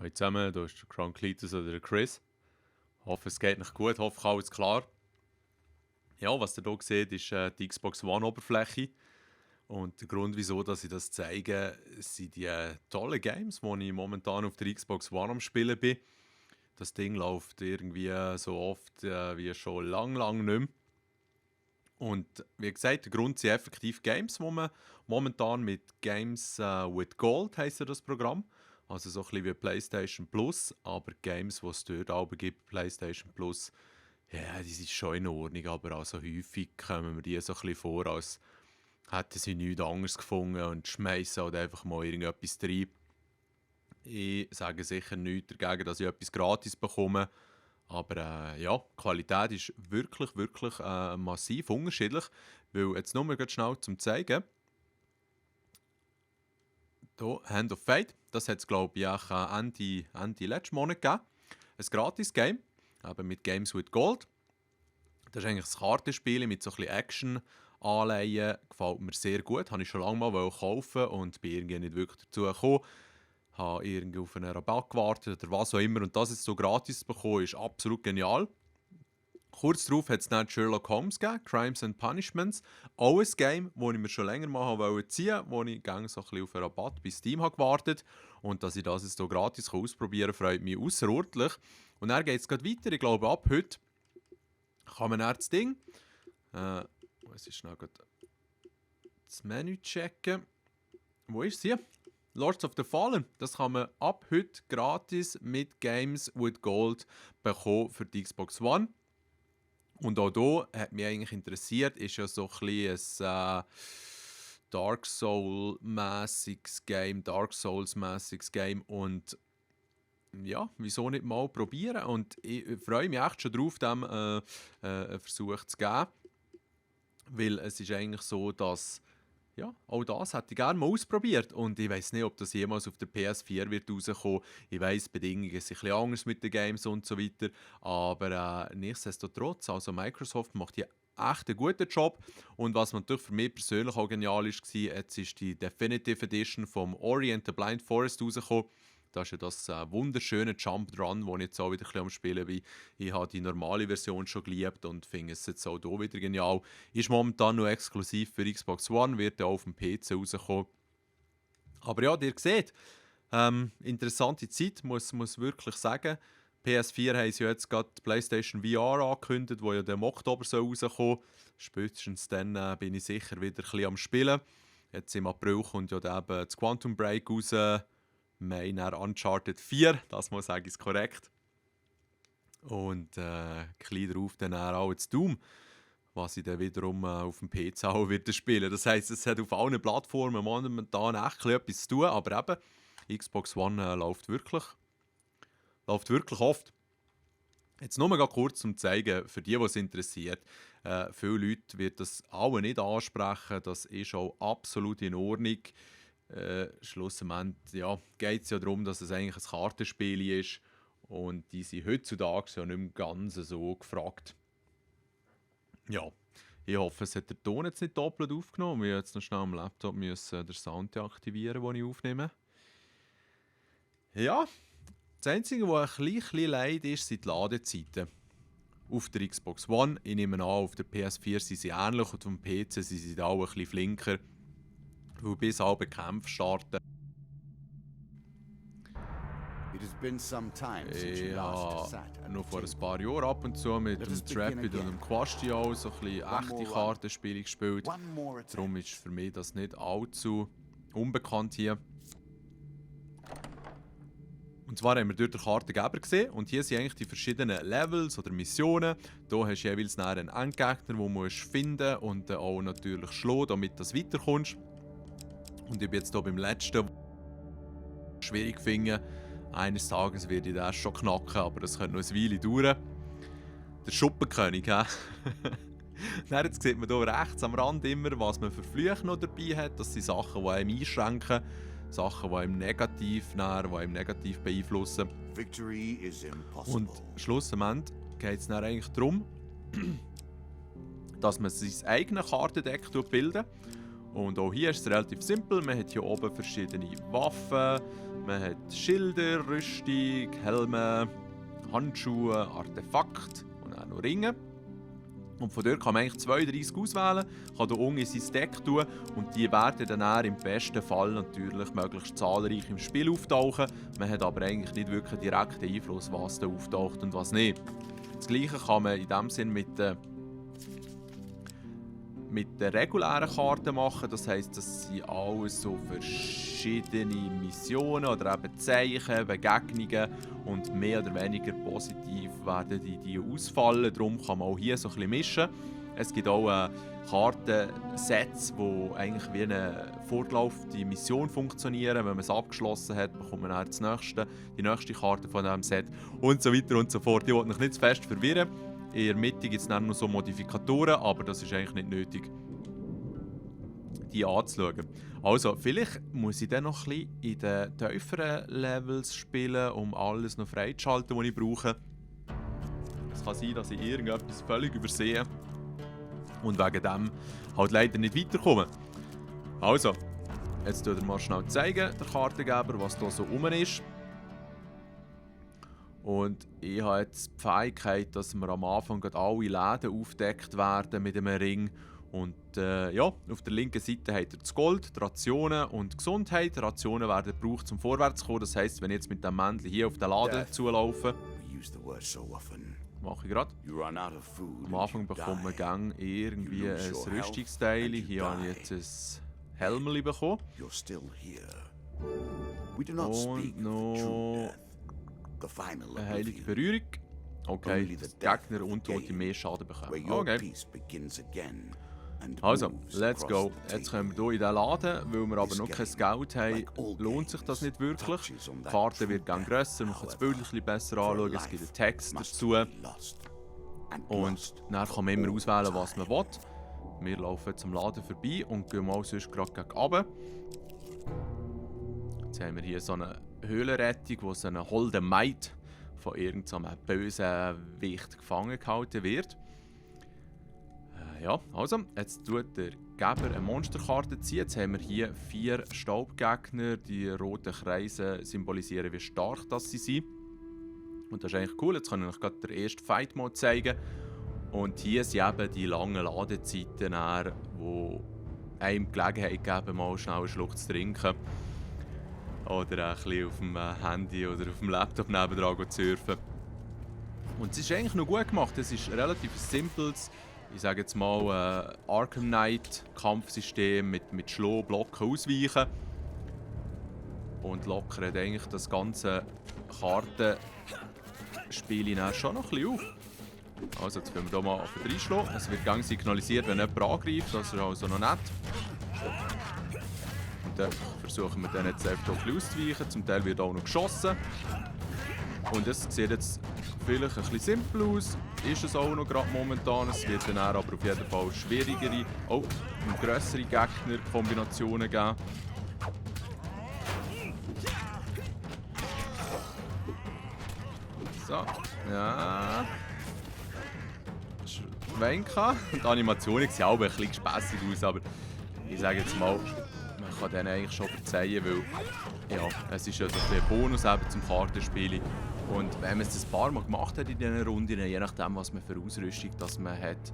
Hallo zusammen, hier ist der Kranklitus oder der Chris. Hoffe, es geht euch gut, hoffe, alles klar. Ja, was ihr hier seht, ist die Xbox One-Oberfläche. Und der Grund, wieso dass ich das zeige, sind die tollen Games, die ich momentan auf der Xbox One am Spielen bin. Das Ding läuft irgendwie so oft wie schon lang nicht mehr. Und wie gesagt, der Grund sind effektiv Games, wo man momentan mit Games with Gold heisst ja das Programm. Also so ein bisschen wie PlayStation Plus, aber Games, die es dort auch gibt, PlayStation Plus, ja, die sind schon in Ordnung, aber also häufig kommen wir die so ein bisschen vor, als hätten sie nichts anderes gefunden und schmeißen halt einfach mal irgendetwas rein. Ich sage sicher nichts dagegen, dass ich etwas gratis bekomme, aber ja, die Qualität ist wirklich massiv unterschiedlich, weil jetzt nur mal schnell zum zeigen, hier, Hand of Fate, das hat es glaube ich auch Ende letzten Monat gegeben. Ein Gratis-Game, eben mit Games with Gold. Das ist eigentlich ein Kartenspiel mit so ein bisschen Action-Anleihen. Gefällt mir sehr gut, habe ich schon lange mal kaufen und bin irgendwie nicht wirklich dazu gekommen. Habe irgendwie auf einen Rabatt gewartet oder was auch immer und das jetzt so gratis zu bekommen, ist absolut genial. Kurz darauf hat es dann Sherlock Holmes gegeben, Crimes and Punishments. Auch ein Game, das ich mir schon länger mal ziehen wollte, wo ich gerne so ein bisschen auf einen Rabatt bei Steam habe gewartet. Und dass ich das jetzt hier gratis ausprobieren kann, freut mich außerordentlich. Und dann geht es gerade weiter. Ich glaube, ab heute kann man dann das Ding. Es ist schnell das Menü checken. Wo ist sie? Lords of the Fallen. Das kann man ab heute gratis mit Games with Gold bekommen für die Xbox One. Und auch hier hat mich eigentlich interessiert, ist ja so ein bisschen ein Dark Souls-mässiges Game und ja, wieso nicht mal probieren? Und ich freue mich echt schon drauf, dem einen Versuch zu geben, weil es ist eigentlich so, dass ja, auch das hätte ich gerne mal ausprobiert und ich weiß nicht, ob das jemals auf der PS4 wird rauskommen. Ich weiß, Bedingungen sind ein bisschen anders mit den Games und so weiter, aber nichtsdestotrotz, also Microsoft macht hier echt einen guten Job und was natürlich für mich persönlich auch genial ist, jetzt ist die Definitive Edition vom Ori and the Blind Forest rausgekommen. Das ist ja das wunderschöne Jump Run, das ich jetzt auch wieder ein bisschen am Spielen bin. Ich habe die normale Version schon geliebt und finde es jetzt auch hier wieder genial. Ist momentan nur exklusiv für Xbox One, wird ja auch auf dem PC rauskommen. Aber ja, ihr seht, interessante Zeit, muss wirklich sagen. PS4 haben sie ja jetzt gerade PlayStation VR angekündigt, wo ja im Oktober rauskommen soll. Spätestens dann bin ich sicher wieder ein bisschen am Spielen. Jetzt im April kommt ja eben das Quantum Break raus. Mai dann Uncharted 4, das muss sagen, ist korrekt. Und klein drauf dann auch das Doom, was ich dann wiederum auf dem PC auch wieder spielen. Das heisst, es hat auf allen Plattformen momentan echt etwas zu tun, aber eben, Xbox One läuft wirklich oft. Jetzt nur mal kurz zum zeigen, für die es interessiert. Viele Leute wird das alle nicht ansprechen, das ist auch absolut in Ordnung. Schlussendlich ja, geht es ja darum, dass es eigentlich ein Kartenspiel ist und die sind heutzutage ja nicht mehr ganz so gefragt. Ja, ich hoffe, es hat der Ton jetzt nicht doppelt aufgenommen. Wir jetzt noch schnell am Laptop müssen den Sound deaktivieren, den ich aufnehme. Ja, das Einzige, was ein bisschen leid ist, sind die Ladezeiten. Auf der Xbox One, ich nehme an, auf der PS4 sind sie ähnlich und auf dem PC sind sie auch ein bisschen flinker. Weil bis halbe Kämpfe starten. Ich habe noch vor ein paar Jahren ab und zu mit dem Trapid und dem Quasti auch so ein bisschen echte Kartenspiele gespielt. Darum ist für mich das nicht allzu unbekannt hier. Und zwar haben wir dort den Kartengeber gesehen und hier sind eigentlich die verschiedenen Levels oder Missionen. Hier hast du jeweils einen Endgegner, den du finden musst und auch natürlich schlagen, damit du weiterkommst. Und ich bin jetzt hier beim letzten, schwierig finden. Eines Tages werde ich das schon knacken, aber das könnte noch eine Weile dauern. Der Schuppenkönig, hä? Jetzt sieht man hier rechts am Rand immer, was man für Flüche noch dabei hat. Das sind Sachen, die einem einschränken, Sachen, die einem negativ beeinflussen. Und schlussendlich geht es dann eigentlich darum, dass man sein eigenes Kartendeck bildet. Und auch hier ist es relativ simpel. Man hat hier oben verschiedene Waffen, man hat Schilder, Rüstung, Helme, Handschuhe, Artefakte und auch noch Ringe. Und von dort kann man eigentlich 32 auswählen, kann hier unten in sein Deck tun und die werden dann im besten Fall natürlich möglichst zahlreich im Spiel auftauchen. Man hat aber eigentlich nicht wirklich einen direkten Einfluss, was da auftaucht und was nicht. Das Gleiche kann man in dem Sinn mit den regulären Karten machen. Das heisst, das sind alles so verschiedene Missionen oder eben Zeichen, Begegnungen und mehr oder weniger positiv werden die ausfallen. Darum kann man auch hier so ein bisschen mischen. Es gibt auch Kartensets, die eigentlich wie eine fortlaufende Mission funktionieren. Wenn man es abgeschlossen hat, bekommt man dann die nächste Karte von diesem Set und so weiter und so fort. Ich will mich nicht zu fest verwirren. In der Mitte gibt es dann noch so Modifikatoren, aber das ist eigentlich nicht nötig, die anzuschauen. Also, vielleicht muss ich dann noch ein bisschen in den tieferen Levels spielen, um alles noch freizuschalten, was ich brauche. Es kann sein, dass ich irgendetwas völlig übersehe und wegen dem halt leider nicht weiterkomme. Also, jetzt zeigen wir mal schnell zeigen, der Kartengeber, was hier so rum ist. Und ich habe jetzt die Fähigkeit, dass wir am Anfang alle Läden aufgedeckt werden mit einem Ring. Und ja, auf der linken Seite hat er das Gold, die Rationen und die Gesundheit. Die Rationen werden gebraucht, um vorwärts zu kommen. Das heisst, wenn ich jetzt mit dem Männchen hier auf den Laden zulaufe, mache ich gerade. Am Anfang bekommt man gang irgendwie ein Rüstungsteil. Hier habe ich jetzt ein Helm bekommen. Und noch eine heilige Berührung. Okay, dass die Gegner untote mehr Schaden bekommen. Okay. Also, let's go. Jetzt können wir hier in den Laden, weil wir aber noch kein Geld haben, lohnt sich das nicht wirklich. Die Karte wird gerne grösser, man kann das Bild ein bisschen besser anschauen, es gibt einen Text dazu. Und dann kann man immer auswählen, was man will. Wir laufen zum Laden vorbei und gehen mal sonst gerade gegen runter. Jetzt haben wir hier so eine Höhlenrettung, wo so eine Holde Maid von irgendeinem bösen Wicht gefangen gehalten wird. Ja, also, jetzt tut der Geber eine Monsterkarte ziehen. Jetzt haben wir hier 4 Staubgegner. Die roten Kreise symbolisieren, wie stark das sie sind. Und das ist eigentlich cool. Jetzt kann ich euch gerade den ersten Fight-Mode zeigen. Und hier sind eben die langen Ladezeiten, die einem die Gelegenheit geben, mal schnell einen Schluck zu trinken. Oder ein bisschen auf dem Handy oder auf dem Laptop nebendran zu surfen. Und es ist eigentlich noch gut gemacht. Es ist relativ simples, ich sage jetzt mal, Arkham Knight Kampfsystem mit Schlagen, Blocken, Ausweichen. Und lockert eigentlich das ganze Kartenspiel schon noch ein bisschen auf. Also jetzt können wir hier mal auf den reinschlagen. Es wird gang signalisiert, wenn jemand angreift, das ist also noch nett. Und dann versuchen wir dann jetzt einfach ein bisschen auszuweichen. Zum Teil wird auch noch geschossen. Und es sieht jetzt vielleicht ein bisschen simpel aus. Ist es auch noch gerade momentan. Es wird dann aber auf jeden Fall schwierigere und grössere Gegnerkombinationen geben. So, ja. Schwenken. Die Animationen sehen auch ein bisschen spässig aus, aber ich sage jetzt mal, man kann denen eigentlich schon verzeihen, weil ja, es ist ja so ein Bonus eben zum Kartenspielen. Und wenn man es ein paar Mal gemacht hat in diesen Runden, je nachdem, was man für Ausrüstung das man hat,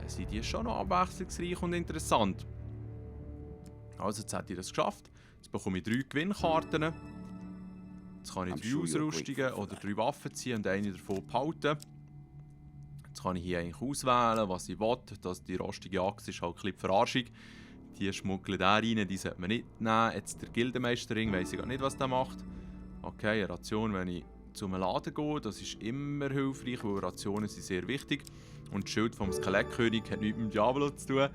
sind die schon noch abwechslungsreich und interessant. Also jetzt hätte ich das geschafft. Jetzt bekomme ich 3 Gewinnkarten. Jetzt kann ich 3 Ausrüstungen oder 3 Waffen ziehen und eine davon behalten. Jetzt kann ich hier eigentlich auswählen, was ich will. Die rostige Achse ist halt ein bisschen die Verarschung. Die schmuggeln da rein, die sollte man nicht nehmen. Jetzt der Gildemeisterring, weiss ich gar nicht, was der macht. Okay, eine Ration, wenn ich zum Laden gehe, das ist immer hilfreich, weil Rationen sind sehr wichtig. Und das Schild vom Skelettkönig hat nichts mit dem Diablo zu tun.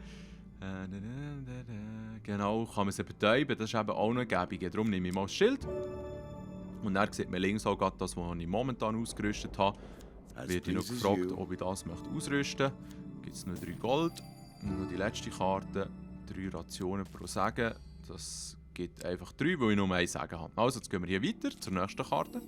Genau, kann man sie betäuben, das ist eben auch noch gäbig. Darum nehme ich mal das Schild. Und dann sieht man links auch gerade das, was ich momentan ausgerüstet habe. Wird ich noch gefragt, ob ich das ausrüsten möchte. Gibt es noch 3 Gold. Und noch die letzte Karte, 3 Rationen pro Säge. Das gibt einfach 3, weil ich nur ein Säge habe. Also, jetzt gehen wir hier weiter zur nächsten Karte.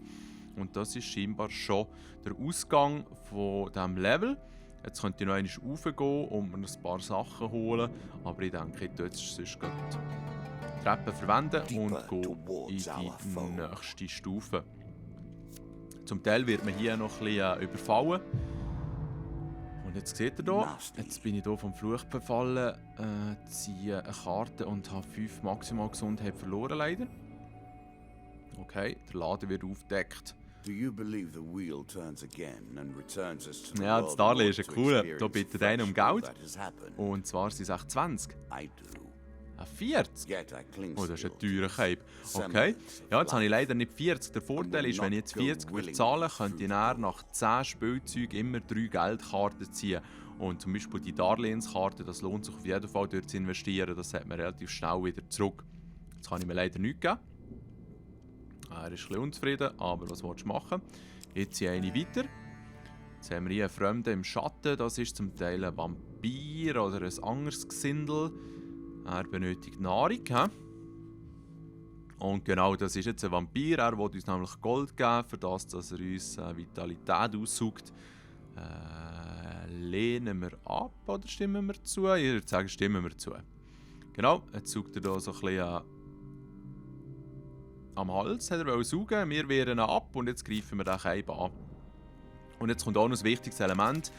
Und das ist scheinbar schon der Ausgang von diesem Level. Jetzt könnte ich noch einmal raufgehen und mir ein paar Sachen holen. Aber ich denke, ich tue jetzt sonst gleich die Treppe verwenden und gehe in die nächste Stufe. Zum Teil wird man hier noch ein bisschen überfallen. Und jetzt seht ihr hier, jetzt bin ich hier vom Fluch befallen, ziehe eine Karte und habe 5 maximal Gesundheit verloren leider. Okay, der Laden wird aufgedeckt. Ja, das Darlehen ist ein cooler. Da bittet einer um Geld. Und zwar sind es echt 20. 40? Oh, das ist ein teurer Cape. Okay. Ja, jetzt habe ich leider nicht 40. Der Vorteil ist, wenn ich jetzt 40 würde zahlen, könnte ich nach 10 Spielzeugen immer 3 Geldkarten ziehen. Und zum Beispiel die Darlehenskarte, das lohnt sich auf jeden Fall dort zu investieren. Das hat man relativ schnell wieder zurück. Jetzt kann ich mir leider nichts geben. Er ist ein bisschen unzufrieden, aber was willst du machen? Jetzt ziehe ich eine weiter. Jetzt haben wir hier einen Fremden im Schatten. Das ist zum Teil ein Vampir oder ein anderes Gesindel. Er benötigt Nahrung. He? Und genau das ist jetzt ein Vampir. Er will uns nämlich Gold geben, für das, dass er uns Vitalität aussaugt. Lehnen wir ab oder stimmen wir zu? Ich würde sagen, stimmen wir zu. Genau, jetzt saugt er hier so ein bisschen am Hals. Hat er saugen. Wir wehren ihn ab und jetzt greifen wir den Cape an. Und jetzt kommt auch noch ein wichtiges Element.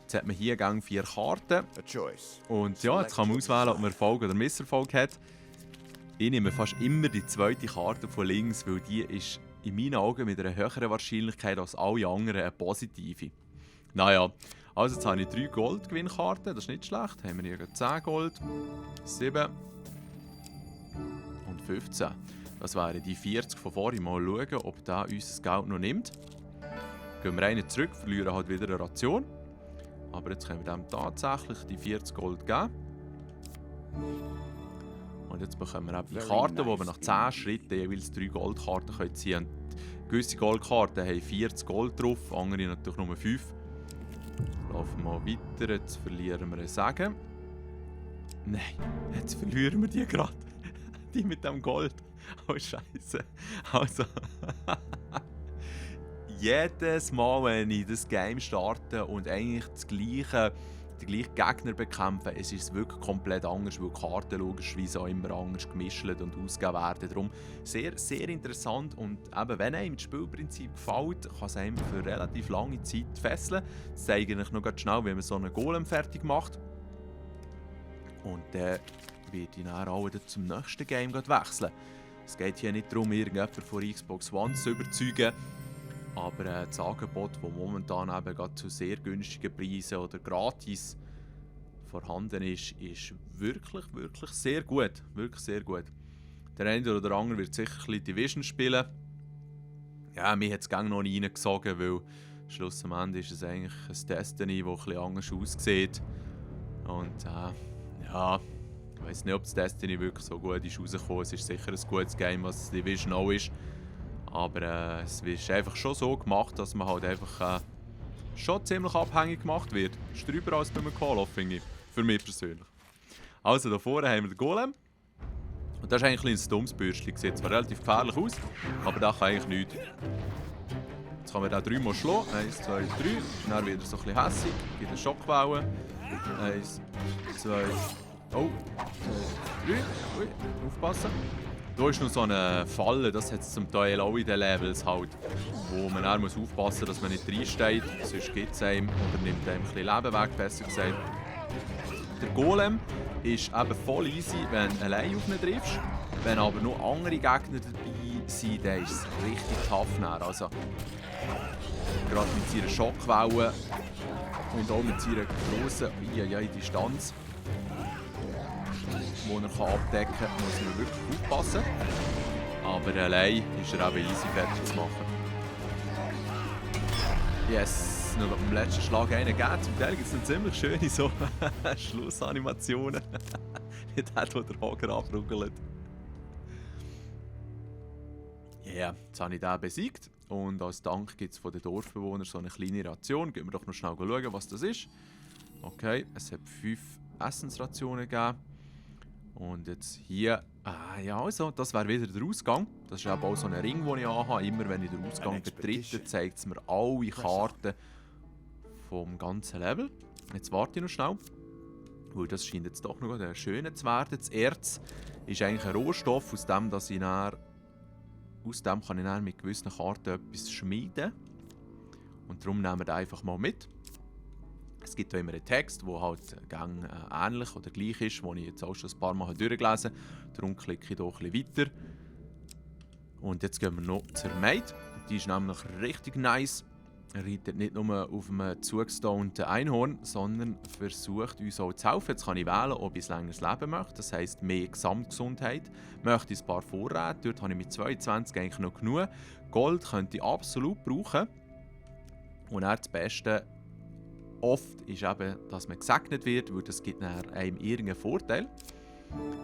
Jetzt hat man hier 4 Karten. Und ja, jetzt kann man auswählen, ob man Erfolg oder Misserfolg hat. Ich nehme fast immer die zweite Karte von links, weil die ist in meinen Augen mit einer höheren Wahrscheinlichkeit als alle anderen eine positive. Naja, also jetzt habe ich 3 Goldgewinnkarten, das ist nicht schlecht. Haben wir hier 10 Gold, 7 und 15. Das wären die 40 von vorhin. Mal schauen, ob der uns das Geld noch nimmt. Gehen wir einen zurück, verlieren halt wieder eine Ration. Aber jetzt können wir dem tatsächlich die 40 Gold geben. Und jetzt bekommen wir eben die Karten, wo wir nach 10 Schritten jeweils 3 Goldkarten ziehen können. Gewisse Goldkarten haben 40 Gold drauf, andere natürlich nur 5. Laufen wir mal weiter, jetzt verlieren wir einen Segen. Nein, jetzt verlieren wir die gerade. Die mit dem Gold. Oh Scheiße. Also. Jedes Mal, wenn ich das Game starte und eigentlich den gleichen Gegner bekämpfe, es ist wirklich komplett anders, weil die Karten logischerweise auch immer anders gemischt und ausgegeben werden. Darum sehr, sehr interessant und eben, wenn einem das Spielprinzip gefällt, kann es einem für relativ lange Zeit fesseln. Das zeige ich noch ganz schnell, wie man so einen Golem fertig macht. Und dann werde ich dann auch wieder zum nächsten Game wechseln. Es geht hier nicht darum, irgendjemanden von Xbox One zu überzeugen. Aber das Angebot, das momentan eben gerade zu sehr günstigen Preisen oder gratis vorhanden ist, ist wirklich, wirklich sehr gut. Wirklich sehr gut. Der eine oder andere wird sicher ein bisschen Division spielen. Ja, mir hat es noch nie reingesogen, weil schlussendlich ist es eigentlich ein Destiny, das ein bisschen anders aussieht. Und ja, ich weiß nicht, ob das Destiny wirklich so gut ist rausgekommen. Es ist sicher ein gutes Game, was Division auch ist. Aber es ist einfach schon so gemacht, dass man halt einfach schon ziemlich abhängig gemacht wird. Das ist drüber als beim Call of, finde ich. Für mich persönlich. Also, da vorne haben wir den Golem. Und das ist eigentlich ein dummes Bürstchen. Sieht zwar relativ gefährlich aus, aber das kann eigentlich nichts. Jetzt kann man den 3 Mal schlagen. 1, 2, 3. Dann wieder so ein bisschen hässig. Gibt eine Schockwelle. 1, 2, oh, 3. Ui, aufpassen. Da ist noch so eine Falle, das hat es zum Teil auch in den Levels halt, wo man auch aufpassen muss, dass man nicht reinsteht, sonst gibt es einem oder nimmt einem ein bisschen Leben weg, besser gesagt. Der Golem ist eben voll easy, wenn du allein auf ihn triffst. Wenn aber noch andere Gegner dabei sind, dann ist es richtig tough. Also, gerade mit seiner Schockwelle und auch mit seiner grossen Distanz, die er abdecken kann, muss man wirklich aufpassen. Aber allein ist er eben easy fertig zu machen. Yes, noch beim letzten Schlag einen gegeben. Zum Teil gibt es noch ziemlich schöne so Schlussanimationen. Nicht der, der Hager abruggelt. Ja, yeah, jetzt habe ich den besiegt. Und als Dank gibt es von den Dorfbewohnern so eine kleine Ration. Gehen wir doch noch schnell schauen, was das ist. Okay, es hat 5 Essensrationen gegeben. Und jetzt hier, ja also, das wäre wieder der Ausgang. Das ist eben auch so ein Ring, den ich anhabe. Immer wenn ich den Ausgang betrete, zeigt es mir alle Karten vom ganzen Level. Jetzt warte ich noch schnell, weil das scheint jetzt doch noch schöner zu werden. Das Erz ist eigentlich ein Rohstoff, aus dem kann ich dann mit gewissen Karten etwas schmieden. Und darum nehmen wir den einfach mal mit. Es gibt auch immer einen Text, der halt ähnlich oder gleich ist, den ich jetzt auch schon ein paar Mal durchgelesen habe. Darum klicke ich hier ein bisschen weiter. Und jetzt gehen wir noch zur Maid. Die ist nämlich richtig nice. Er reitet nicht nur auf einem zugestonten Einhorn, sondern versucht uns auch zu helfen. Jetzt kann ich wählen, ob ich ein längeres Leben möchte, das heisst mehr Gesamtgesundheit. Möchte ich ein paar Vorräte, dort habe ich mit 22 eigentlich noch genug. Gold könnte ich absolut brauchen. Und dann das Beste oft ist eben, dass man gesegnet wird, weil das gibt einem irgendeinen Vorteil,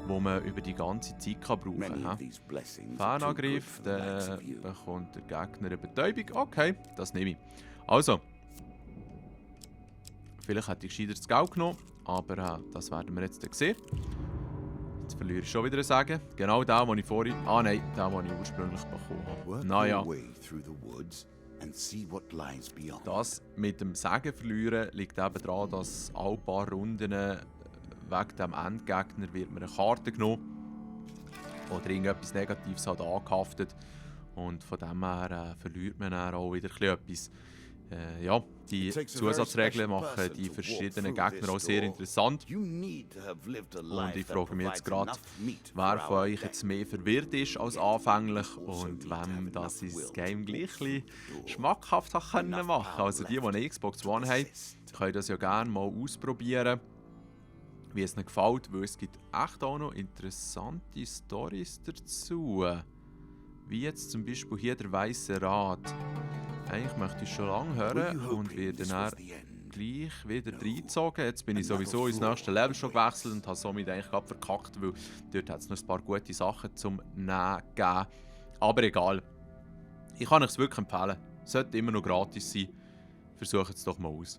den man über die ganze Zeit brauchen kann. Fernangriff, dann bekommt der Gegner eine Betäubung. Okay, das nehme ich. Also, vielleicht hätte ich gescheiter das Geld genommen, aber das werden wir jetzt sehen. Jetzt verliere ich schon wieder ein Sagen. Genau den, den ich vorhin... Ah nein, den, den ich ursprünglich bekommen habe. Naja. Das mit dem Sagen verlieren liegt eben daran, dass alle paar Runden wegen dem Endgegner wird mir eine Karte genommen oder irgendetwas Negatives halt angehaftet und von dem her verliert man dann auch wieder etwas. Ja, die Zusatzregeln machen die verschiedenen Gegner auch sehr interessant. Und ich frage mich jetzt gerade, wer von euch jetzt mehr verwirrt ist als anfänglich und wem das ins Game gleich schmackhaft machen können. Also die eine Xbox One haben, können das ja gerne mal ausprobieren, wie es ihnen gefällt, weil es gibt echt auch noch interessante Storys dazu. Wie jetzt zum Beispiel hier der Weiße Rat. Eigentlich möchte ich schon lange hören und werde dann gleich wieder reingezogen. Jetzt bin ich sowieso ins nächste Level schon gewechselt und habe somit eigentlich gerade verkackt, weil dort hat es noch ein paar gute Sachen zum Nehmen gegeben. Aber egal. Ich kann es wirklich empfehlen. Sollte immer noch gratis sein. Versucht es doch mal aus.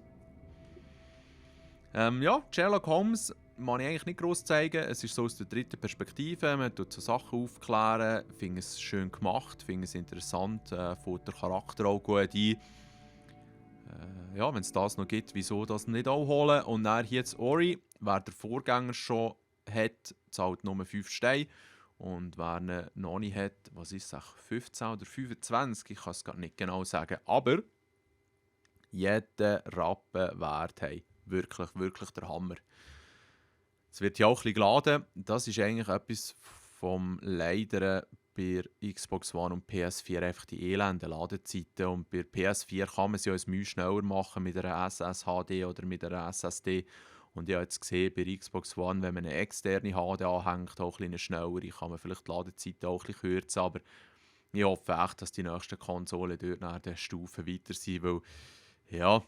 Ja, Sherlock Holmes kann ich eigentlich nicht gross zeigen. Es ist so aus der dritten Perspektive. Man tut so Sachen aufklären. Ich finde es schön gemacht, finde es interessant. Fällt der Charakter auch gut ein. Ja, wenn es das noch gibt, wieso das nicht auch holen? Und dann hier jetzt Ori, wer der Vorgänger schon hat, zahlt nur 5 Steine. Und wer ihn noch nicht hat, was ist es, 15 oder 25, ich kann es gar nicht genau sagen. Aber jeden Rappen wert, hey. Wirklich, wirklich der Hammer. Es wird ja auch ein bisschen geladen. Das ist eigentlich etwas vom Leidern bei Xbox One und PS4, einfach die elenden Ladezeiten. Und bei PS4 kann man es ja ein Mühe schneller machen mit einer SSHD oder mit einer SSD. Und ich habe jetzt gesehen, bei Xbox One, wenn man eine externe HD anhängt, auch ein bisschen schneller, kann man vielleicht die Ladezeiten auch ein bisschen kürzen. Aber ich hoffe echt, dass die nächsten Konsolen dort nach der Stufe weiter sind, weil ja,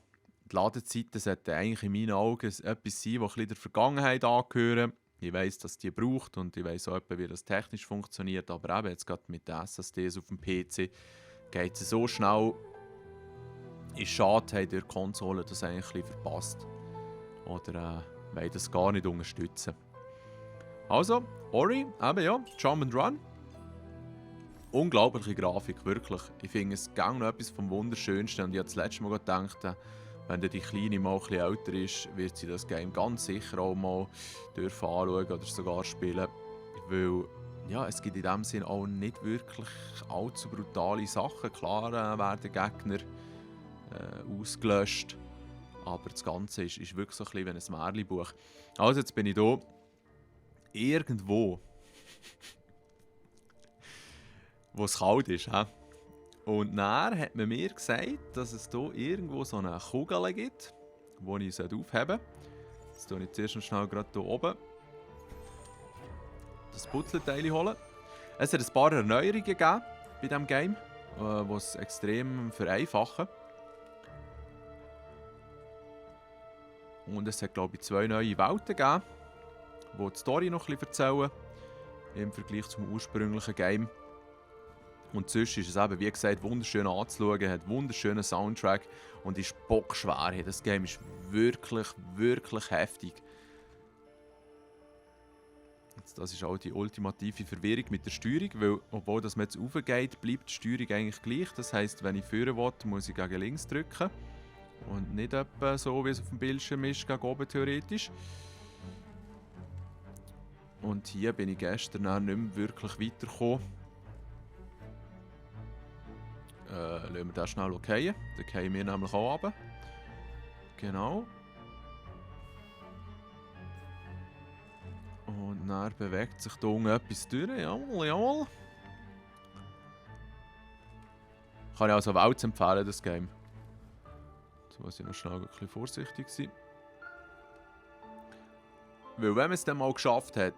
die Ladezeiten sollten eigentlich in meinen Augen etwas sein, das ein bisschen der Vergangenheit angehören. Ich weiss, dass die braucht und ich weiss auch, wie das technisch funktioniert. Aber eben jetzt gerade mit den SSDs auf dem PC geht es so schnell. Ist schade, haben die Konsolen das eigentlich ein bisschen verpasst. Oder wollen das gar nicht unterstützen. Also, Ori, eben ja, Jump and Run. Unglaubliche Grafik, wirklich. Ich finde es gang noch etwas vom Wunderschönsten. Und ich habe das letzte Mal gedacht, wenn die Kleine mal ein bisschen älter ist, wird sie das Game ganz sicher auch mal dürfen anschauen oder sogar spielen. Weil ja, es gibt in dem Sinn auch nicht wirklich allzu brutale Sachen. Klar werden Gegner ausgelöscht, aber das Ganze ist wirklich so ein bisschen wie ein Märchenbuch. Also jetzt bin ich hier irgendwo, wo es kalt ist. He? Und dann hat man mir gesagt, dass es hier irgendwo so eine Kugel gibt, die ich aufheben sollte. Jetzt tue ich zuerst noch schnell gerade hier oben das Puzzleteil holen. Es hat ein paar Erneuerungen gegeben bei diesem Game, die es extrem vereinfachen. Und es hat, glaube ich, 2 neue Welten gegeben, die die Story noch ein bisschen erzählen, im Vergleich zum ursprünglichen Game. Und sonst ist es eben, wie gesagt, wunderschön anzuschauen, hat einen wunderschönen Soundtrack und ist bockschwer. Das Game ist wirklich, wirklich heftig. Jetzt, das ist auch die ultimative Verwirrung mit der Steuerung, weil, obwohl das man jetzt raufgeht, bleibt die Steuerung eigentlich gleich. Das heisst, wenn ich führen will, muss ich gegen links drücken. Und nicht etwa so, wie es auf dem Bildschirm ist, gegen oben theoretisch. Und hier bin ich gestern auch nicht mehr wirklich weitergekommen. Lassen wir das schnell fallen. Dann fallen wir nämlich auch runter. Genau. Und dann bewegt sich da unten etwas durch. Jawohl, jawohl. Kann ich also Welt empfehlen, das Game. Jetzt muss ich noch schnell ein bisschen vorsichtig sein. Weil wenn man es dann mal geschafft hat,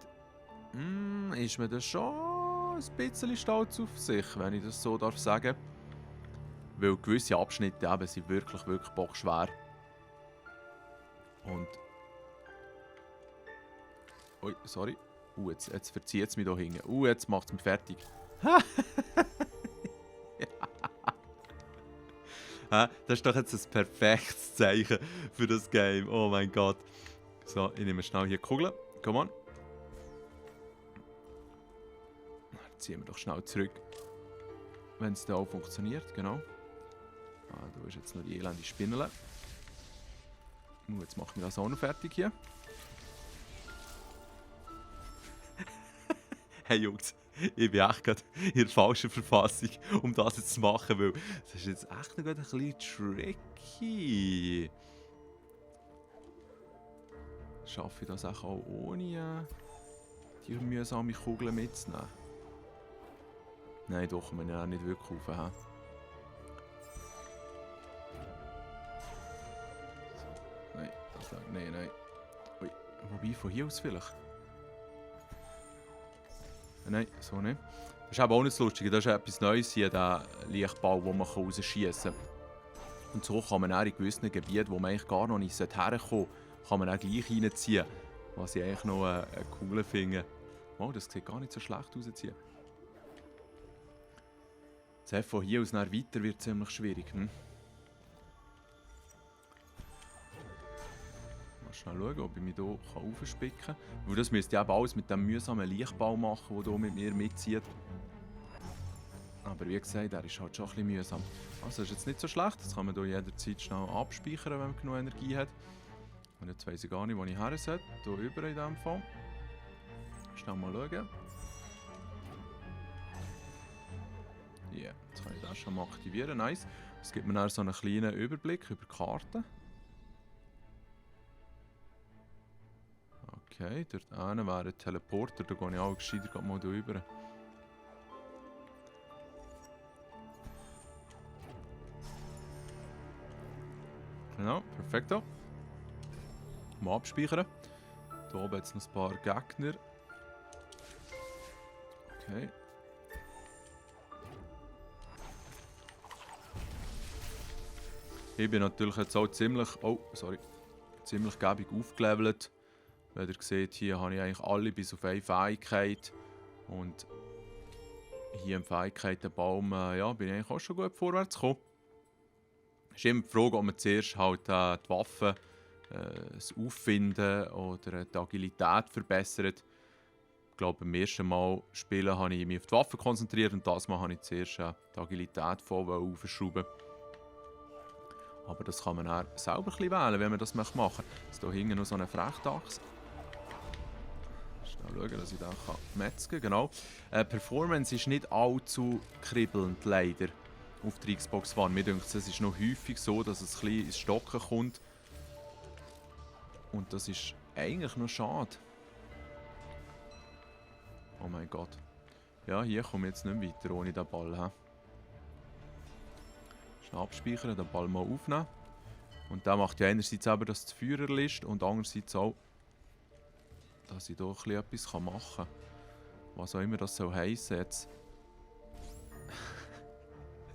ist man dann schon ein bisschen stolz auf sich, wenn ich das so darf sagen. Weil gewisse Abschnitte eben sind wirklich bockschwer. Und... Ui, sorry. Jetzt verzieht es mich hier hinten. Jetzt macht es mich fertig. Das ist doch jetzt ein perfektes Zeichen für das Game. Oh mein Gott. So, ich nehme schnell hier die Kugel. Come on. Dann ziehen wir doch schnell zurück. Wenn es dann auch funktioniert, genau. Da ist jetzt noch die elende Spinne. Jetzt machen wir das auch noch fertig hier. Hey Jungs, ich bin echt gerade in der falschen Verfassung, um das jetzt zu machen, weil das ist jetzt echt noch ein bisschen tricky. Schaffe ich das auch ohne die mühsame Kugel mitzunehmen? Nein, doch, wir ja auch nicht wirklich rauf. So, nein, das lag. Nein. Ui, wobei, von hier aus vielleicht. Nein, so nicht. Das ist aber auch nicht das Lustige, das ist etwas Neues hier, der Lichtball, den man rausschießen kann. Und so kann man auch in gewissen Gebieten, wo man eigentlich gar noch nicht herkommen sollte, kann man auch gleich reinziehen. Was ich eigentlich noch cool finde. Oh, das sieht gar nicht so schlecht aus. Jetzt von hier aus nach weiter wird es ziemlich schwierig. Mal schnell schauen, ob ich mich hier aufspicken kann. Weil das müsste ich eben alles mit dem mühsamen Lichtball machen, der hier mit mir mitzieht. Aber wie gesagt, der ist halt schon ein bisschen mühsam. Also das ist jetzt nicht so schlecht. Das kann man hier jederzeit schnell abspeichern, wenn man genug Energie hat. Und jetzt weiss ich gar nicht, wo ich her sollte. Hier über in diesem Fall. Schnell mal schauen. Ja, yeah, jetzt kann ich das schon mal aktivieren. Nice. Es gibt mir dann so einen kleinen Überblick über die Karte. Okay, dort hinten wäre ein Teleporter. Da gehe ich auch gescheiter mal rüber. Genau, perfekt. Mal abspeichern. Hier oben jetzt noch ein paar Gegner. Okay. Ich bin natürlich jetzt auch ziemlich gäbig aufgelevelt. Wie ihr seht, hier habe ich eigentlich alle bis auf eine Fähigkeit. Und hier im Fähigkeitenbaum bin ich eigentlich auch schon gut vorwärts gekommen. Es ist immer die Frage, ob man zuerst halt die Waffen, das Auffinden oder die Agilität verbessert. Ich glaube, beim ersten Mal spielen habe ich mich auf die Waffen konzentriert und das Mal habe ich zuerst die Agilität voll aufschrauben. Aber das kann man auch selber ein bisschen wählen, wenn man das machen möchte. Jetzt hier hinten noch so eine Frechtachse. Schnell schauen, dass ich den metzgen kann. Genau. Performance ist nicht allzu kribbelnd, leider, auf der Xbox One. Mir denkt, es ist noch häufig so, dass es ein bisschen ins Stocken kommt. Und das ist eigentlich noch schade. Oh mein Gott. Ja, hier komme ich jetzt nicht mehr weiter ohne den Ball. Schnell abspeichern, den Ball mal aufnehmen. Und der macht ja einerseits eben, dass das Feuer erlischt und andererseits auch, dass ich hier etwas machen kann. Was auch immer das soll heissen jetzt.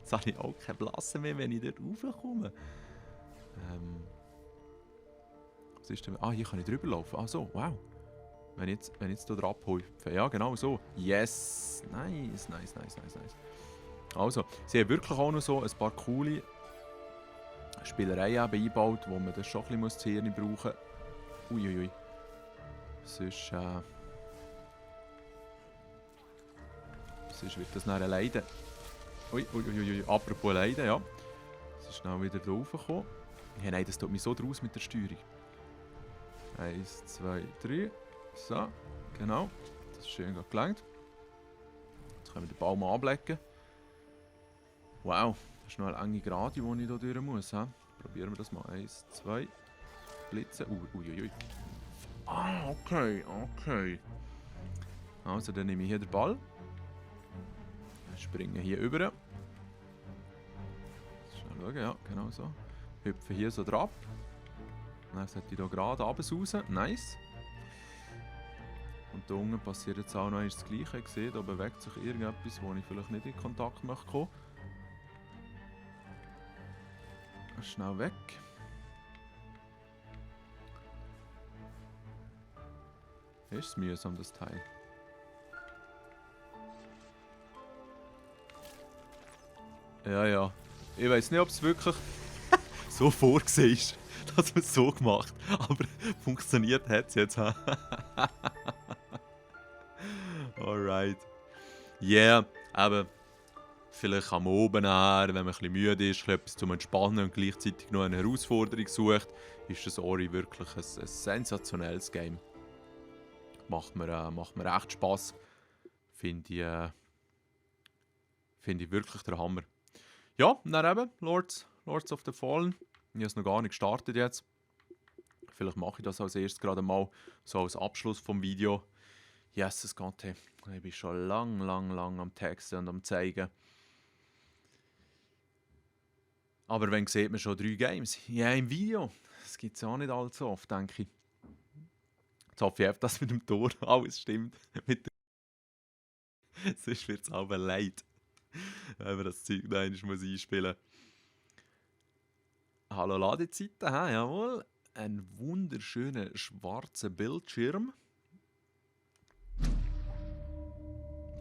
Jetzt habe ich auch keine Blasse mehr, wenn ich dort raufkomme. Was ist denn? Ah, hier kann ich drüber laufen. Ah so, wow. Wenn ich jetzt hier drauf hüpfe. Ja, genau so. Yes! Nice. Also, sie haben wirklich auch noch so ein paar coole Spielereien eingebaut, wo man das schon ein bisschen das Hirn brauchen muss. Uiuiui. Sonst wird das nachher leiden. Ui. Apropos leiden, ja. Es ist schnell wieder da raufgekommen. Ja, nein, das tut mich so draus mit der Steuerung. 1, 2, 3. So, genau. Das ist schön gelangt. Jetzt können wir den Baum anlegen. Wow, das ist noch eine enge Gerade, die ich hier durch muss. He? Probieren wir das mal. 1, 2. Blitzen. Uiuiui. Ah, okay, okay. Also, dann nehme ich hier den Ball. Springen hier über. Schnell schauen, ja, genau so. Hüpfen hier so drauf. Dann sollte ich hier gerade runter. Nice. Und da unten passiert jetzt auch noch das Gleiche. Ihr seht, da bewegt sich irgendetwas, wo ich vielleicht nicht in Kontakt möchte kommen. Schnell weg. Ist es mühsam, das Teil? Ja, ja. Ich weiß nicht, ob es wirklich so vorgesehen ist, dass man es so gemacht hat. Aber funktioniert hat es jetzt. Alright. Yeah, aber vielleicht am Oben her, wenn man ein bisschen müde ist, etwas zum Entspannen und gleichzeitig noch eine Herausforderung sucht, ist das Ori wirklich ein sensationelles Game. Macht mir echt Spass. Finde ich wirklich der Hammer. Ja, dann eben, Lords of the Fallen. Ich habe es noch gar nicht gestartet jetzt. Vielleicht mache ich das als erstes gerade mal so als Abschluss vom Video. Yes, es geht. Hey. Ich bin schon lang am Texten und am Zeigen. Aber wenn sieht man schon 3 Games. Ja, im Video. Das gibt es auch nicht allzu oft, denke ich. Jetzt hoffe ich einfach, dass mit dem Tor alles stimmt. Sonst wird es aber leid, wenn man das Zeug noch einmal einspielen muss. Hallo Ladezeiten, jawohl. Ein wunderschöner schwarzer Bildschirm.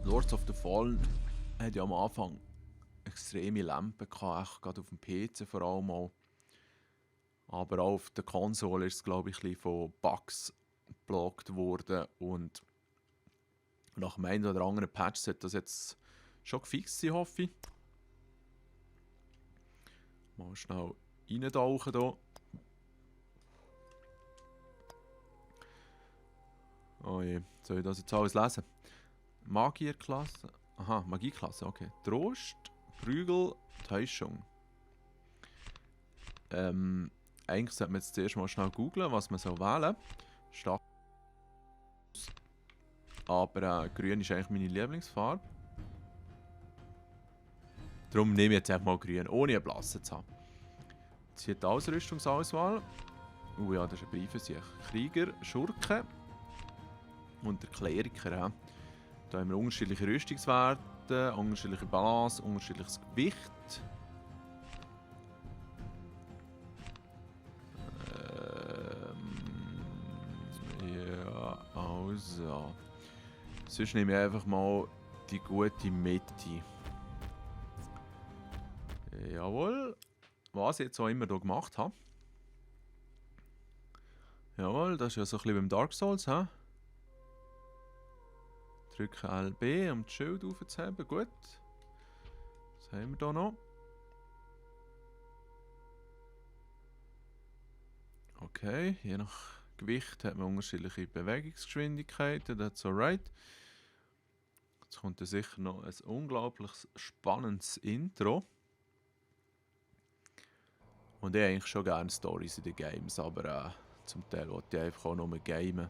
Lords of the Fallen hat ja am Anfang extreme Lampen gehabt, gerade auf dem PC vor allem auch. Aber auch auf der Konsole ist es, glaube ich, ein bisschen von Bugs geblockt worden. Und nach dem einen oder anderen Patch sollte das jetzt schon gefixt sein, hoffe ich. Mal schnell reintauchen hier. Oh je, soll ich das jetzt alles lesen? Magierklasse. Aha, Magieklasse, okay. Trost, Prügel, Täuschung. Eigentlich sollte man jetzt zuerst mal schnell googlen, was man wählen soll. Aber grün ist eigentlich meine Lieblingsfarbe. Darum nehme ich jetzt einfach mal grün, ohne eine Blasse zu haben. Jetzt hier die Ausrüstungsauswahl. Ja, das ist ein Brief für sich. Krieger, Schurke und der Kleriker. Ja. Da haben wir unterschiedliche Rüstungswerte, unterschiedliche Balance, unterschiedliches Gewicht. Ja, also. Sonst nehme ich einfach mal die gute Mitte. Jawohl. Was ich jetzt auch immer hier gemacht habe. Jawohl, das ist ja so ein bisschen beim Dark Souls, hä? Drücke LB, um das Schild aufzuheben. Gut. Was haben wir hier noch? Okay, je nach Gewicht hat man unterschiedliche Bewegungsgeschwindigkeiten. That's alright. Jetzt kommt ja sicher noch ein unglaublich spannendes Intro. Und ich habe eigentlich schon gerne Storys in den Games, aber zum Teil wollte ich einfach auch nur gamen.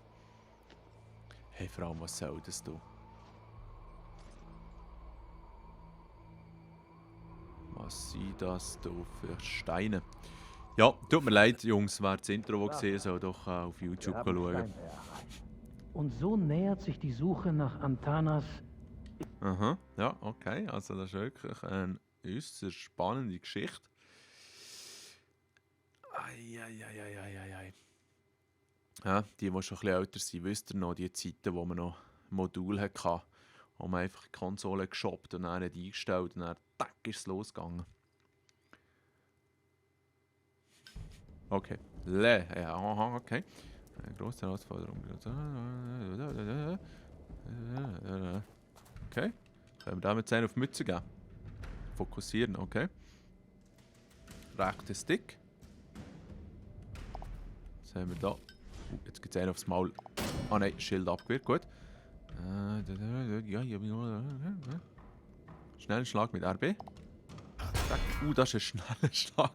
Hey, vor allem, was soll das du? Was sind das da für Steine? Ja, tut mir leid, Jungs, wer das Intro gesehen soll doch auf YouTube schauen. Und so nähert sich die Suche nach Antanas. Aha, ja, okay. Also das ist wirklich eine äußerst spannende Geschichte. Eieieiei. Ja, die schon ein bisschen älter sind, wisst ihr noch, die Zeiten, wo man noch Module hatte, wo man einfach die Konsole geshoppt und dann eingestellt und dann tack ist es losgegangen. Okay. Ja, aha, okay. Eine grosse Herausforderung. Okay. Können wir damit 10 auf die Mütze geben? Fokussieren, okay. Rechter Stick. Was haben wir da? Jetzt gibt es einen aufs Maul. Ah nein, Schild abgewehrt, gut. Schnellen Schlag mit RB. Zack. Das war ein schneller Schlag.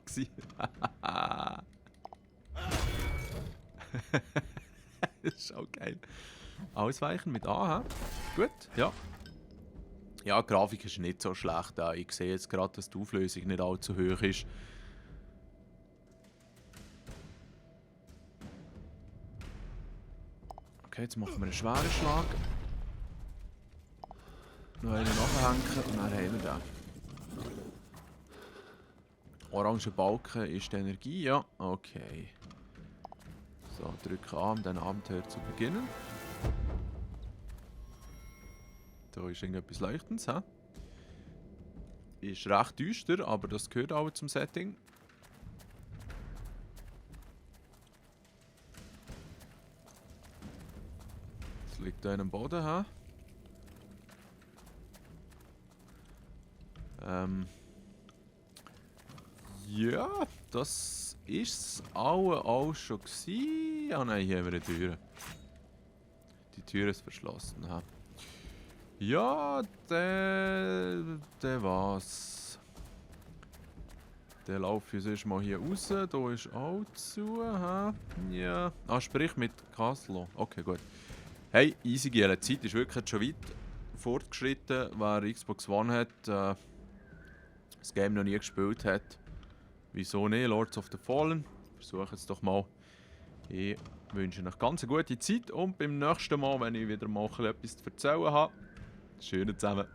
Das ist auch geil. Ausweichen mit A, he? Gut, ja. Ja, die Grafik ist nicht so schlecht. Ich sehe jetzt gerade, dass die Auflösung nicht allzu hoch ist. Okay, jetzt machen wir einen schweren Schlag. Noch einen nachhängen und dann haben wir den. Orange Balken ist die Energie, ja. Okay. So, drücke A, um den Abenteuer zu beginnen. Da ist irgendetwas Leuchtendes, hä? Ist recht düster, aber das gehört auch zum Setting. Es liegt da in am Boden, hä? Ja, das ist es auch schon gewesen. Ah nein, hier haben wir eine Tür. Die Tür ist verschlossen, hä? Ja, der war's. Der laufe ich sonst mal hier raus. Da ist auch zu. Hä? Ja. Ah, sprich mit Caslo. Okay, gut. Hey, easy gehen. Die Zeit ist wirklich schon weit fortgeschritten. Wer Xbox One hat, das Game noch nie gespielt hat, wieso nicht? Lords of the Fallen. Versuche es doch mal. Ich wünsche euch ganz eine gute Zeit und beim nächsten Mal, wenn ich wieder mal etwas zu erzählen habe, schönen zusammen.